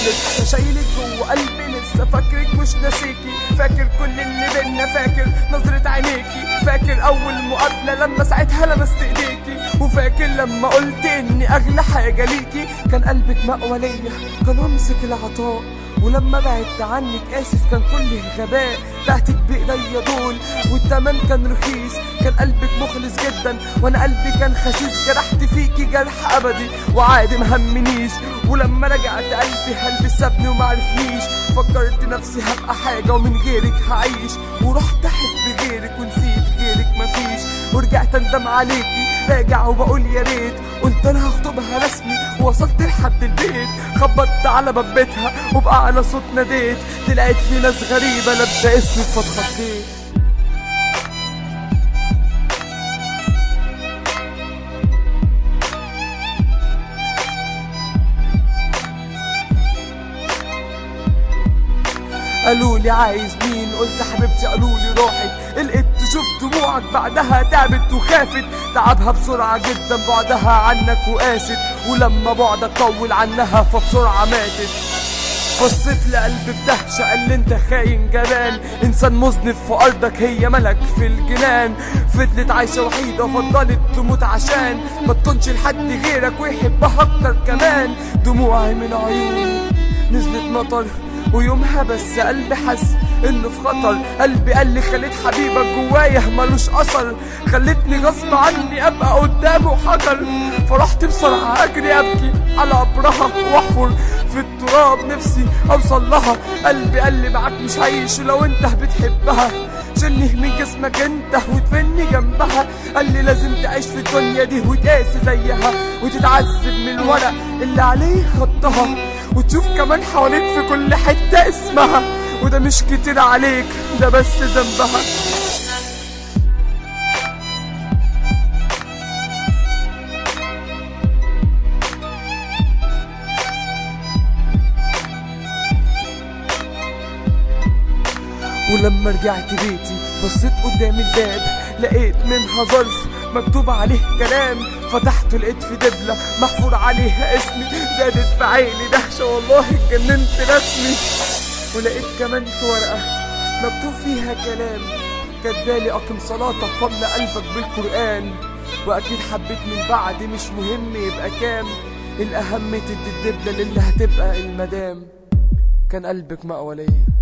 لسه شايلك جوه قلبي، لسه فاكرك مش ناسيكي، فاكر كل اللي بينا، فاكر نظرة عينيكي، فاكر أول مقابلة لما ساعتها لمست إيديكي، وفاكر لما قلت إني أغلى حاجة ليكي. كان قلبك مأوى ليا، كان رمزك العطاء، ولما بعدت عنك آسف كان كل غباء. بعتك بإيديا دول والتمن كان رخيص، كان قلبك مخلص جدا وأنا قلبي كان خسيس. جرحت فيكي جرح أبدي وعادي مهمنيش، ولما رجعت قلبي قلبي سابني ومعرفنيش. فكرت نفسي هبقى حاجة ومن غيرك هعيش، ورحت أحب غيرك ونسيت غيرك مفيش، ورجعت أندم عليكي راجع وبقول يا ريت. قلت أنا هخطبها رسمي ووصلت لحد البيت، خبطت على باب بيتها وبأعلى صوت ناديت، طلعت لي ناس غريبة لابسة اسود فاتخضيت. قالوا لي عايز مين؟ قلت حبيبتي، قالوا لي راحت. لقيت تشوف دموعك بعدها تعبت وخافت، تعبها بسرعة جدا بعدها عنك وقاست، ولما بعدك طول عنها فبسرعة ماتت. بصيت لقلبي بدهشة قال لي انت خاين جبان، انسان مذنب في ارضك هي ملك في الجنان. فضلت عايشة وحيدة فضلت تموت عشان ما تكونش لحد غيرك ويحبها اكتر كمان. دموعي من عيوني نزلت مطر، ويومها بس قلبي حس انه في خطر. قلبي قال لي خليت حبيبك جوايا ملوش اثر، خلتني غصب عني ابقى قدامه حجر. فرحت بسرعه اجري ابكي على قبرها واحفر في التراب نفسي اوصل لها. قلبي قال لي معاك مش هعيش لو انت بتحبها، شيلني من جسمك انت وتفني جنبها. قال لي لازم تعيش في الدنيا دي وتقاسي زيها، وتتعذب من الورق اللي عليه خطها، وتشوف كمان حواليك في كل حتة اسمها، وده مش كتير عليك ده بس ذنبها. ولما رجعت بيتي بصيت قدام الباب، لقيت منها ظرف مكتوب عليه كلام، فتحته لقيت في دبلة محفور عليها اسمي. زادت في عيني دهشة والله اتجننت رسمي. ولقيت كمان في ورقة مكتوب فيها كلام، كدالي أقم صلاتك واملأ قلبك بالقرآن، وأكيد حبيت من بعد مش مهم يبقى كام، الأهم تدي الدبلة للي هتبقى المدام. كان قلبك مأوى ليا.